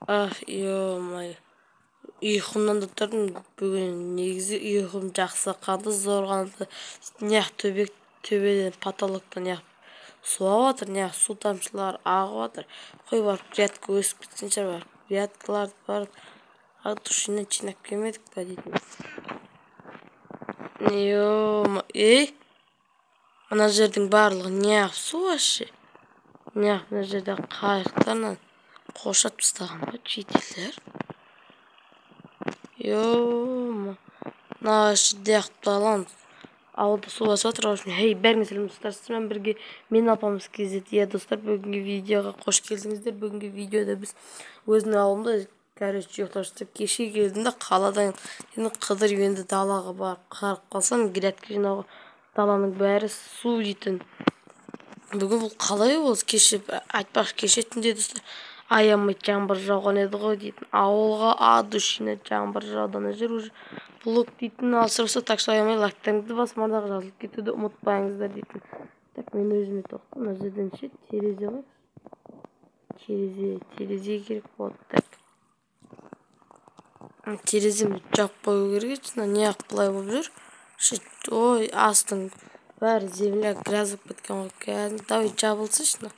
Ах, ё-моё. Ұйқымнан да тұрдым. Бүгін негізі ұйқым жақсы қанды, зор қанды. Неғып төбеден, потолоктан неғып су ағып жатыр, неғып су тамшылары ағып жатыр. Қой, барып грядка өсіп кеткен шығар, барып грядкаларды барып от души жинап келмедік па дейтін. Ё-моё, ей, мына жердің барлығы неғып су вообще? Неғып мына жерде қайықтарынан қоршап тастаған ба шетелдер? Ё-моё, мына жерде даланы ауылда су басып жатыр. В общем, хей, бәріңе сәлем, достар, сіздермен бірге мен, Алпамыс KZ. Иә, достар, бүгінгі видеоға қош келдіңіздер. Бүгінгі видеода біз өзімнің ауылымда, короче, ұйықтап жатып, кеше келдім да қаладан, енді қыдырып, енді далаға барып қарап қалсам, грядка жинауға, даланың бәрі су дейтін. Бүгін бұл қалай болды? Кеше, айтпақшы, кеше түнде, достар, аямай жаңбыр жауған еді ғой дейтін. Ауылға от души жаңбыр жауды. Ана жер уже блок дейтін алыстырса, так что аямай лайктарыңызды басып, арнаға жазылып кетуді ұмытпаңыздар дейтін. Так, мен өзіме тоқта, мына жерден ше терезе ғой. Терезе керек болады. Так. Терезені жауып қою керек еді. Мына неғып былай болып жүр? Ше, ой, астың бәрі земля, грязь болып кеткен ғой. Кәдімгі, давай жабылсыншы мына.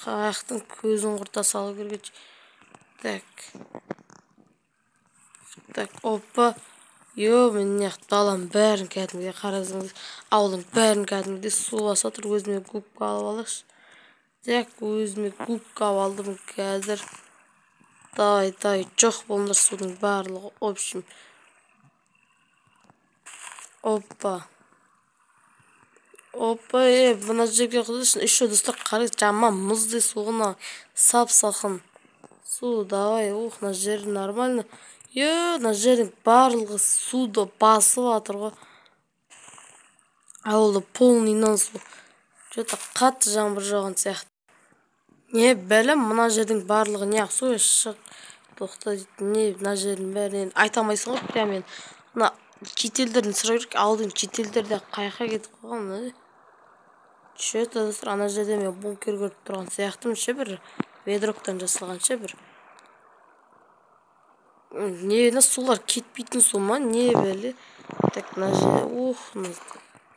Қаяқтың көзін құрта салу керек еді. Так. Так, опа. Йо, мен неғып даланың бәрін кәдімгідей қарасаңыз, ауылдың бәрін кәдімгідей су басып жатыр. Өзіме губка алып алайықшы. Так, өзіме губка алып алдым қазір. Давай, давай, жоқ болыңдар судың барлығы. В общем. Опа. Опа, мына жерге құдайшын. Еще, достар, қарай, жаман мұздай су ғана, сап-салқын су. Давай, ух, мына жер нормально. Е, мына жердің барлығы суды басып жатыр ғой. Ауылды полныйынан су. Что-то қатты жаңбыр жауған сияқты. Не бәлем, мына жердің барлығы неғып су шық. Тоқта дейді, не мына жердің бәрін енді айта алмайсың ғой, прям енді. Мына шетелдерден сұрау керек, ауылдың шетелдері де қаяққа кетіп қалған мына. Че-то, достар, ана жерде мен бункер көріп тұрған сияқтымын ше, бір бедроктан жасалған ше бір. Не, мына сулар кетпейтін су ма, не бәле? Так, мына жерде, ух, мына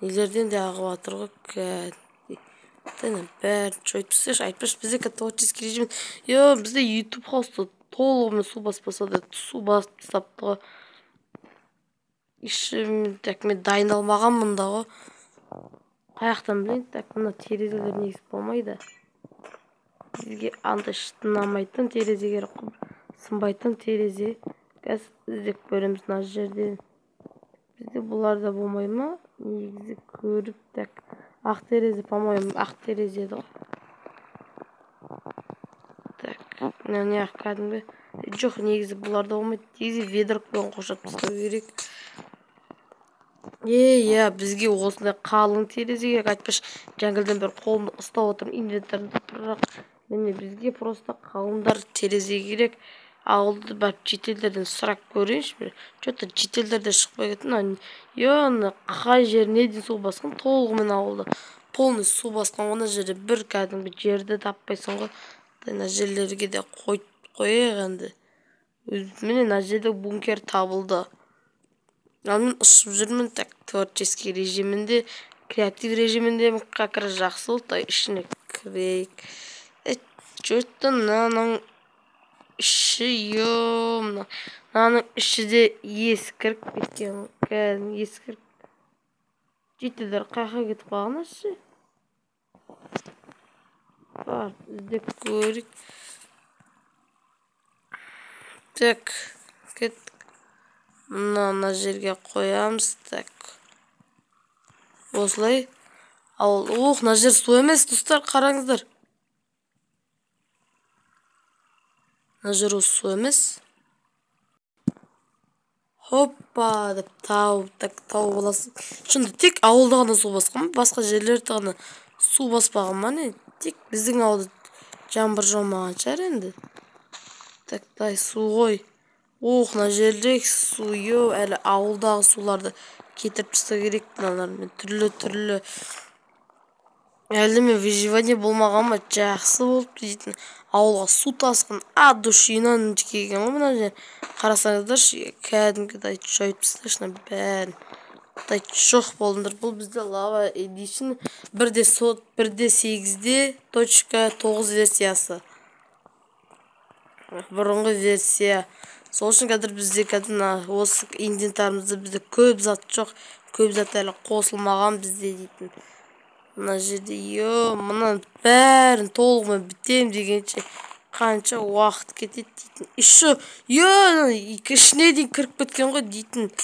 нелерден де ағып жатыр ғой кәдімгідей. Бәрін жойып тастайықшы. Айтпашы, бізде творческий режим. Йо, бізде YouTube хаусты толығымен су баспаса да су басып тастапты ғой. Еще, так, мен дайындалмағанмын да ғой. Қаяқтан білейін? Так, мына терезелер негізі болмайды. Бізге андай шытынамайтын терезе керек қой. Сынбайтын терезе. Қазір іздеп көреміз мына жерден. Бізде бұлар да болмай ма? Негізі көріп, так. Ақ терезе, по-моему, ақ терезе еді ғой. Так, мына не ақ кәдімгі. Жоқ, негізі бұлар да болмайды. Негізі ведрокпен қоршап тастау керек. Е, иә, бізге осындай қалың терезе керек. Айтпашы, жаңғылдан бері қолымды ұстап отырмын, инвентарымды, бірақ міне бізге просто қалыңдар терезе керек. Ауылды барып шетелдерден сұрап көрейінші. Че-то шетелдерде шықпай кетті. Мына, ё, қай жеріне дейін су басқан? Толығымен ауылды полный су басқан. Ана жерде бір кәдімгі жерді таппайсың ғой. Мына жерлерге де қойып қояйық енді. Міне мына жерде бункер табылды. Ал мен ұшып жүрмін, так, творческий режимінде, креатив режимінде как раз жақсы болды. Ішіне кірейік. Че-то мынаның іші, ё, мынаның іші де ескіріп кеткен, кәдімгі ескіріп. Жетелер қаяққа кетіп қалған ше? Бар, іздеп көрейік. Так, кеттік. Мына жерге қоямыз, так. Осылай. Ал, ух, мына жер су емес, достар, қараңыздар. Мына жер осы су емес. Хоппа деп тауып, так, тауып аласың. Шынында тек ауылда ғана су басқан ба? Басқа жерлерде ғана су баспаған ба, не? Тек біздің ауылда жаңбыр жаумаған шығар енді. Так, дай су ғой. Ох, мына жерде су, ё, әлі ауылдағы суларды кетіріп тастау керек мыналармен. Түрлі-түрлі Әлі мен выживание болмаған ма, жақсы болып дейтін. Ауылға су тасқын от душинан келген ғой мына жер. Қарасаңыздаршы, кәдімгідей жойып тастайыншы мына бәрін. Құдай жоқ болдыңдар. Бұл бізде Lava Edition 1.8.9 версиясы. Бұрынғы версия. Сол үшін қазір бізде қазір мына осы инвентарымызда бізде көп зат жоқ, көп зат әлі қосылмаған бізде дейтін. Мына жерде мына бәрін толығымен бітем дегенше қанша уақыт кетеді дейтін. Еще ішіне дейін кіріп кеткен ғой дейтін.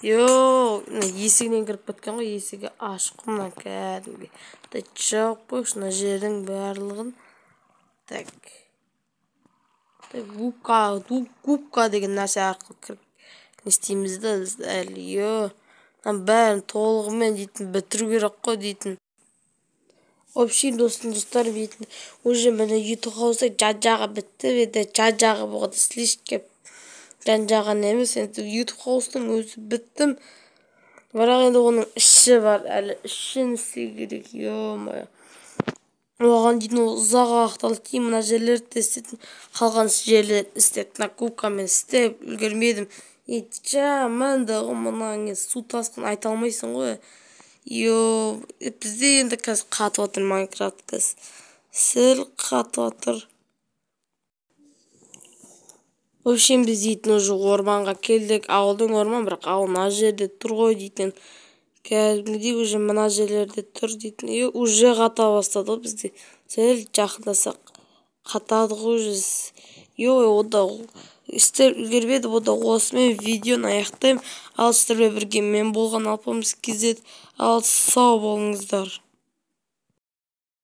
Есігінен кіріп кеткен ғой, есігі ашық мына кәдімгі. Жауып қойшы мына жердің барлығын. Так. Губка деген нәрсе арқылы кіріп не істейміз да біз әлі. Мына бәрін толығымен дейтін бітіру керек қой дейтін. Общем, достар дейтін, уже міне YouTube хаусты жан-жағы бітті, енді жан-жағы болғанда слишком жан-жағын емес, енді YouTube хаустың өзі біттім. Бірақ енді оның іші бар, әлі ішін істеу керек, ё-моё. Оған дейін ол ұзақ уақыт алды, кейін мына жерлерді істедім, қалған жерлерді істеп, мына губкамен істеп үлгермедім. Жаман да ғой мына су тасқын айта алмайсың ғой. Бізде енді қазір қатып жатыр Майнкрафт, қазір сәл қатып жатыр. В общем, біз дейтін уже орманға келдік. Ауылдың орман, бірақ ауыл мына жерде тұр ғой дейтін. Кәдімгідей уже мына жерлерде тұр дейтін. Уже қата бастады ғой бізде. Сәл жақындасақ қатады ғой уже. Онда істеп үлгермедім, онда осымен видеоны аяқтаймын. Ал сіздермен бірге мен болған Алпамыс KZ. Ал сау болыңыздар.